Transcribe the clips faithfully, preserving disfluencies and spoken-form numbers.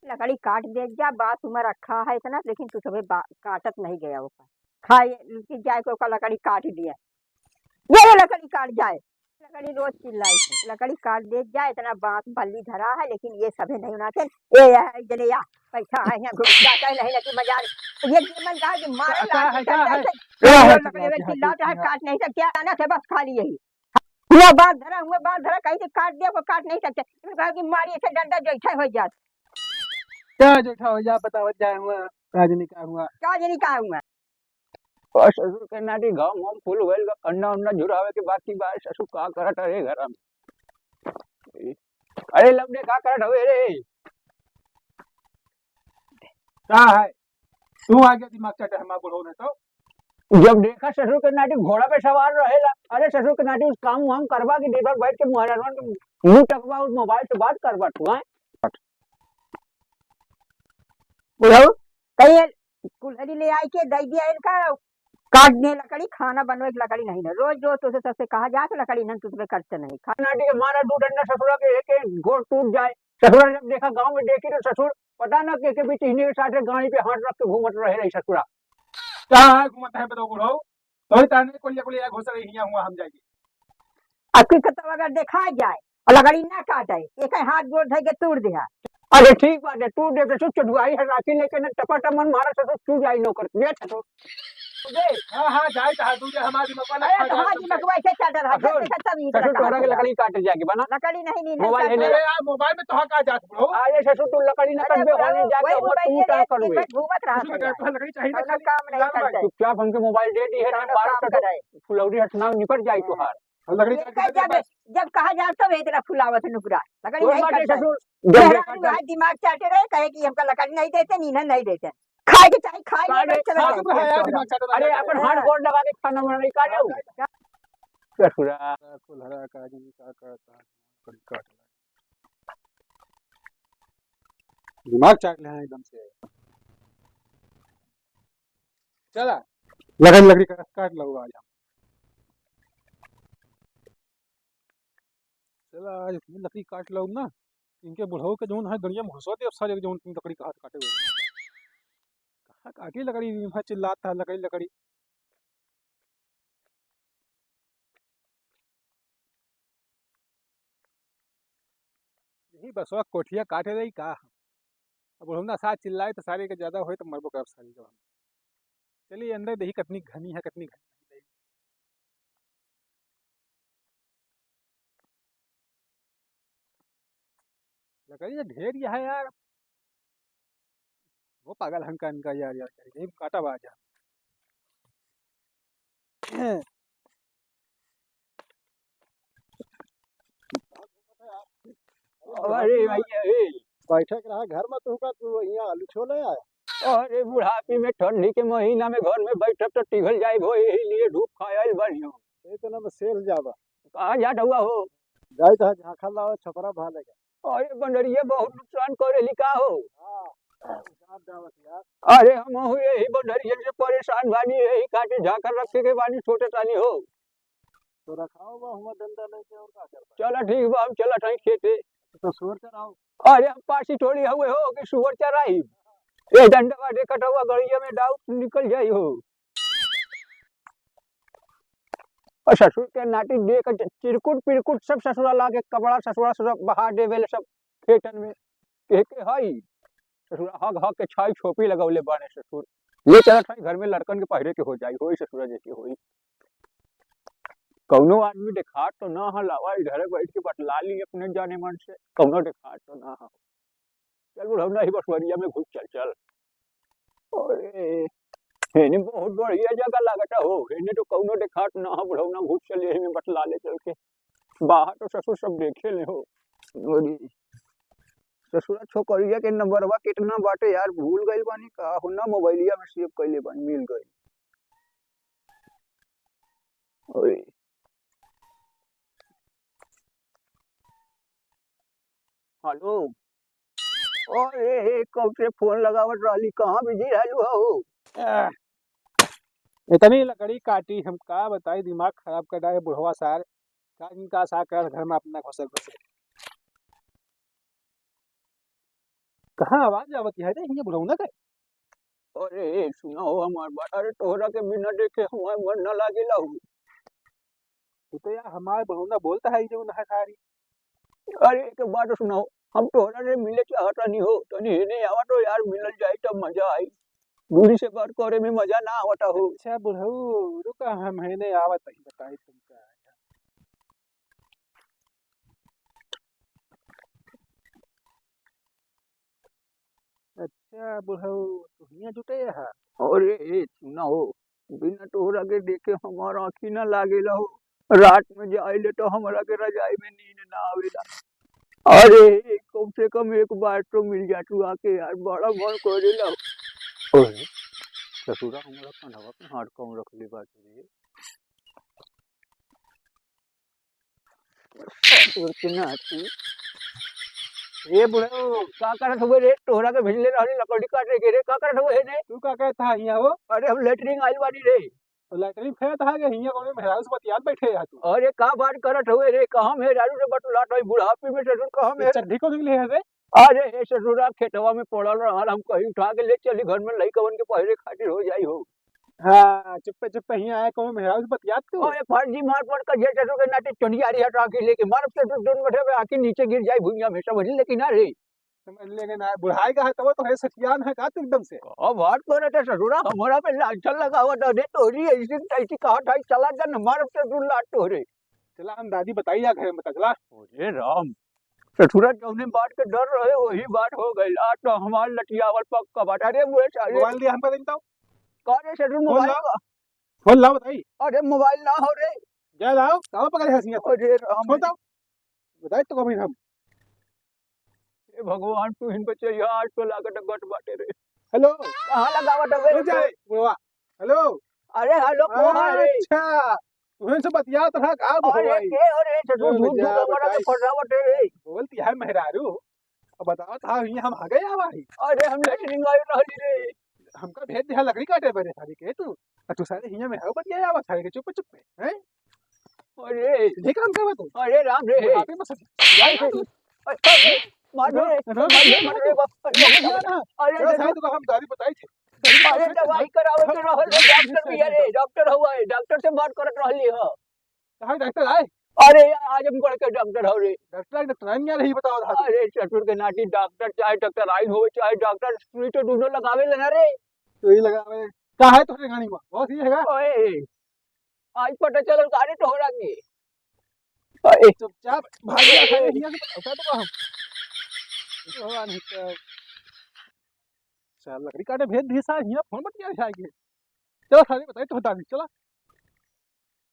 लकड़ी काट देत जा, बाँस उमा रखा है इतना, लेकिन तू सभे बा-, काटत नहीं गया ओका। खाए कि जाए के ओका लकड़ी काट दिया। ये, ये लकड़ी काट जाए। लकड़ी रोज चिल्लाई है, लकड़ी काट देत जा, इतना बाँस बल्ली धरा है, लेकिन ये सभे नहीं उनाते। ए, ए, जने या, पैसा है, यहाँ घुस जाता है, नहीं, नहीं, मजा नहीं। ये मन कहा कि मारे का, का लाठी है, का डंडा है? से, का है, लकड़ी का में है, चिल्लाता है, का है? काट नहीं सकते, अचानक से बस खाली यही। हुआ बाँस धरा, हुआ बाँस धरा, कहीं से काट दिया, वो काट नहीं सकते। फिर कहा कि मारी इसे डंडा जो इच्छा हो जात। का जो इच्छा हो जा, बतावत जाए हुआ, का जनी का हुआ। का जनी का हुआ। और ससुर के नाटी घाम वाम फूल गइल बा, कंडा उंडा झुरावे के बाकी बा, ससुर का करत रे घर में। अरे लौंडे का करत हवे रे? का है? तू आ गया दिमाग चाटे हमार बुढ़ऊ ने तो। जब देखा ससुर के नाटी घोड़ा पे सवार रहेला, अरे ससुर के नाटी उस काम वाम करबा कि दिन भर बैठ के मोहरन मुंह टकबा उस मोबाइल से बात करबा तू, हैं? बुढ़ऊ, कहीं कुल्हड़ी ले आई के दे दिया इनका, काट दे लकड़ी, खाना बनवे के लकड़ी नहीं ना। रोज रोज तुझसे सबसे कहा जात लकड़ी नहीं, तुझसे करते नहीं। खा नाटी के मारा दू डंडा ससुरा के एक एक गोड़ टूट जाए। ससुरा जब देखा गांव में देखी तो ससुर पता ना के, के भी टिहनी के साथ गाड़ी पे हाथ रख के घूमत रहे रही ससुरा। कहाँ घूमत है बताओ बुढ़ऊ? तोही ताने कोलिया कोलिया घुस रही हिया हुआ हम जाएगी। अब की कतौ अगर देखा जाए और लकड़ी ना काटे, एक हाथ गोड़ धइ के तोड़ दे। अरे ठीक बाटे, तू दे दे, तू चढ़ुआई है, लाठी लेके ना टपा टमन मारा से तू चू जाई नौकर, ले छटो। दे। हाँ, हाँ, जाए चाहे तू दे, हमारी मकवा ना अरे खा तो जाए हाँ जी, तुमसे। मकवा से चादर है, ससुर, जैसे सब ईद ससुर रखा तोहरा के है। लकड़ी काटे जाके बना। लकड़ी नहीं, नहीं, मोबाइल है, नहीं। अरे यार, मोबाइल में तो हाँ का जात bro? अरे ससुर, तू लकड़ी ना अरे काटबे, bro, होने जाके वही मोबाइल मोबाइल तुम है, काम एक करबे। मिनट घूमत रहा ससुर, था। तोहरा लकड़ी चाहिए ना कोनो खाली काम नहीं लाल करते। भाई। चुपचाप हमके मोबाइल दे दी है, कोनो ना बारह काम ससुर, करे। फुलौरी हटना निपट जाई तोहार। और लकड़ी ये काट के कह दे जब, बस। जब कहा जाए तब इतना फुलावत नुकरा। लकड़ी कोई नहीं बात नहीं करता। ससुर, जब मेहरारू देखा आज दिमाग चाटे रहे, कहे कि हमका लकड़ी नहीं देते, नींद नहीं देते। खाए के चाहे खाए, काट नहीं दे, चला हाँ, जाए। चुप रहा यार, दिमाग चाटे रहा अरे, है। अपन हाथ गोड़ लगा के खाना वाना नहीं काटे हो। हाँ, ससुरा। कुल्हड़ा का आदमी का करता है, लकड़ी काट रहा है। दिमाग चाट ले हैं एकदम से। चला, लकड़ी, लकड़ी का काट लो आज हम। चला, आज इतनी लकड़ी काट लो ना, इनके बुढ़ऊ के जौन है गड़िया में घुसवा दे, अब सारे के जौन लकड़ी का हाथ काटे हुए। कहाँ काटी लकड़ी, वहाँ चिल्लाता है, "लकड़ी, लकड़ी।" यही बसवा कोठिया काटे रही का? अब बुढ़ौना साथ चिल्लाए तो सारे के ज्यादा होए तो मरबो करब सारी के हम। चलिए अंदर देखी कितनी घनी है, कितनी घनी नहीं। लकड़ी तो ढेर ही है यार। वो पागल हंका इनका यार, यार, यार, यही काटा बा जा। अरे भैया, ए। बैठे के रहा घर में, तू का, तू यहाँ आलू छोले आया? अरे बुढ़ापी में ठंडी के महीना में घर में बैठब तो टिघल जाए हो, यही लिए धूप खाए आइल बानी हो। ए, तो ना सेल जाबा। कहाँ जात हुआ हो? जाइत है झांखा लावे, छपरा भाले के। अरे बंदरिया बहुत नुकसान करेली का हो? हाँ, जात जावत यार। अरे हम हो यही बंदरिया से परेशान बानी, यही खातिर झांखा रखे के बानी, छोटे तानी हो। तो रखाओ बा हुआ डंडा लेके और का करबा? चला ठीक बा, हम चला ठाई खेते। तो सुअर चराओ। अरे हम पासी थोड़ी हुए हो कि सुअर चराई। ए डंडा बाटे कटवा गड़िया में डाउट निकल जाई हो। और ससुर के नाटी देख के चिरकुट पिरकुट सब ससुरा लागे, कपड़ा ससुरा सब बहा देवेले सब खेतन में। के के हई? ससुरा हग हग के छाई छोपी लगौले बाने ससुर। ले चलत हई घर में लड़कन के पहिरे के हो जाई, होई ससुरा जैसे होई। कौनो आदमी देखात तो ना ह, लावा इधर बैठ के बतला ली अपने जाने मन से, कौनो देखात तो ना ह। चल बुढ़ऊ, नहीं बसवरिया में घुस चल, चल। अरे, हेने बहुत बढ़िया जगह लागता हो, हेने तो कौनो देखात ना हो, बुढ़ऊ ना घुस चल, यही में बतला ले चल के। बाहर तो ससुर सब देखे ले हो। अरे, ससुरा छोकरिया के नंबरवा कितना बाटे यार, भूल गइल बानी का हो ना, मोबाइलिया में सेव कइले बानी, मिल गइल। ओए। हेलो। ओए, हे, कब से फोन लगावत रहली, कहाँ बिजी रहलू हो? आह, इतनी लकड़ी काटी, हम का बताई, दिमाग खराब कर डाले बुढ़वा सार। का इनका सा कर घर में अपना घुसे घुसे। कहाँ आवाज आवत है रे, हियाँ बुढ़ौना के? अरे, सुना हो हमार बात, अरे, तोहरा के बिना देखे हमार मन ना लागेला हो। तू तो यार हमार बुढ़ौना बोलता है, जो ना है सारी। अरे, एक बात सुनाओ, हम तोहरा से मिले चाहत रहनी हो, तनी हेने आवा तो यार, मिलल जाए तब मजा आई। दूरी से बात करे में मजा ना आवता हो। अच्छा बुढ़ऊ, रुका, हम हेने आवत ही, बताई तुमका। अच्छा बुढ़ऊ, तू हियाँ जुटे हा? अरे, ए, सुना हो, बिना तोहरा के देखे हमार आँखी ना लागेला हो। रात में जाइले तो हमरा के रजाई में नींद ना आवेला। अरे, कम से कम एक बार तो मिल जा तू आके यार, बड़ा मन करेला। ओए, ससुरा हमरा कन्हवा पे हाथ कौन रखले बाटे रे? ससुर के नाती। ए बुढ़ऊ, का करत हुए रे? तोहरा के भेजले रहली लकड़ी काटे के रे, का करत हुए रे? तू का कहत हा हियाँ हो? अरे, हम लेटरिन आइल बानी रे। तो लेटरिन फेंकत हा के हियाँ कौनो मेहरारू से बतियात बैठे हा तू? अरे, का बात करत हुए रे? कहाँ मेहरारू से बतलात हई? बुढ़ापे में ससुर कहाँ ये मेहरारू? चड्ढी को निकले है रे? अरे, हे ससुरा, खेतवा में पड़ल रहल, हम कहीं उठा के ले चली घर में, लइकवन के पहिरे खातिर हो जाई हो। हाँ, चुप्पे चुप्पे हियाँ आए, कौनो मेहरारू से बतियात तू? अरे, फर्जी मार पड़ कर जे ससुर के नाती चोंटिया हटा के लेके मारब ससुर दोनों बठे में आके नीचे गिर जाई भुइयां में, समझ ले कि ना रे? समझ ले कि ना, बुढ़ाई का है तब तो है, सठियान है का तू एकदम से? का बात करत है ससुरा, हमरा पे लांछन लगावत है रे, तोरी ऐसी तैसी कहा था, चला जा न, मारब ससुर लात तोरे। चला हम दादी बताई या घर में बता, चला। अरे राम, ससुरा जौने बात के डर रहे वही बात हो गइल। आज तो हमार लटियावल पक्का बात। अरे मुझे साले मोबाइल दिया हमका दिन तो। का रे ससुर, फोन मोबाइल लाओ। का? फोन लाओ बताई। अरे मोबाइल ना हो रे। जा लाओ, तावा पकड़े हंसिया। अरे राम। फोन लाओ। बताई तो कभी हम। ए भगवान, तू ही बचइया, आज तो लागत गट बाटे रे। हेलो। कहाँ लगावत हवे रुक रे? जाए, बुढ़वा। हेलो। अरे हेलो, को है रे? अच्छा, तुहन से बतियात रहा का अरे बुढ़वा? के हो रे, ससुर ए झूठ झूठ भैया, हमारा के बताई। फंसावत है रे। बोलती है मेहरारू, अब बताओ था, ये हम आ गए आवा ही। अरे हम लेटरिन आए रहली रे। हमका भेज दिया लकड़ी काटे बरे सारी के तू, आ तू सारे हियाँ में है बतिया आवा सारे के चुप चुप पे, हैं? अरे। ये काम करवा तू? अरे राम रे। बुढ़ापे में सब जाए तू। अरे, मार दे रे, हेलो, हेलो, मार दे, हेलो, मार दे, हेलो, बाप। अरे, हेलो, अरे, हेलो, अरे, हेलो, हम दादी बताई थे। अरे, दवाई करावे के रहल रे, डॉक्टर भी है रे, डॉक्टर हुआ है, डॉक्टर से बात करत रहली ह। कहाँ डॉक्टर आए? अरे, आजमगढ़ के डॉक्टर हो रे। डॉक्टर आए, डॉक्टर आए, नहीं आ रही, बताओ, धारा। अरे, ससुर के नाती डॉक्टर, चाहे डॉक्टर आइन हो, चाहे डॉक्टर सुई तो दोनों लगावे लेना रे। सुई लगावे। का है तोहरे गाड़ी में? बहुत ही है का? ओए, आज पता चलल का रे तोहरा के? अरे। चुपचाप भाग जा, खाली हियाँ से उठा तो हम। भगवान है तो। चल, लकड़ी काटे भेज दिए साहब, हियाँ फोन बतिया जाएंगे। चलो, सारे बताई तो दादी, चला।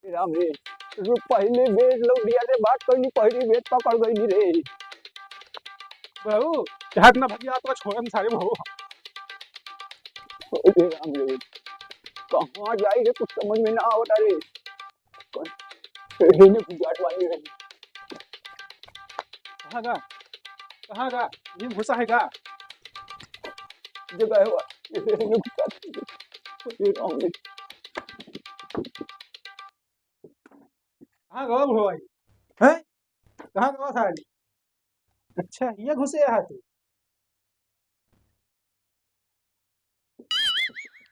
राम रे, तू पहले भेज लोग दिया रे, बात करनी पहली भेज पकड़ गई रे। बहू, चाहे इतना भैया आपका छोड़न सारे बहू। अरे राम रे, कहाँ जाई रे, कुछ समझ में ना आवता रे। हेने गुजरात वाली है। कहाँ गा? कहाँ गा? ये घुसा है गा? जगह है वा। हेने गुजरात। ये गाँव में। कहाँ गवा बुढ़वा भाई? हैं? कहाँ गवा साली? अच्छा, ये घुसे यहाँ तू?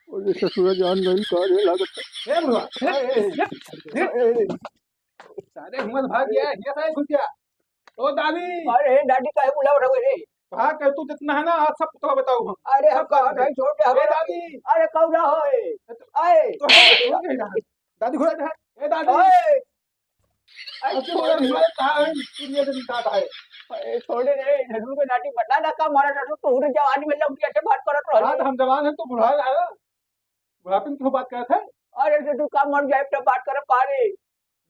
अरे ससुरा जान गइल का रे लागत है। ए बुढ़वा, ए, ए, ए, ए, ए, ए, सारे हुआ भाग गया, ये सारे घुस गया। ओ दादी। अरे दादी काहे बुलावत हवे रे? भाग कर तू जितना है ना, आज सब तो बताऊ हम। अरे हम सब कहा बताऊ। नहीं छोड़ दे ए हमारा। दादी। अरे कौन हो ए? ए, आए। तो है, तो है ना। दादी घुरा दे। ए दादी। ओए। अरे अरे छोड़ छोड़ दे। हमारे कहा है, तू ये दिन का है। अरे छोड़ दे रे, नटू के नाटी बता ना का मारा नटू, तू रे जवानी में लौट के ऐसे बात करत रहल। हाँ, तो हम जवान हैं, तो बुढ़ा है। बुढ़ापे में क्यों बात करत है? अरे नटू का मर जाए तो बात कर पारे।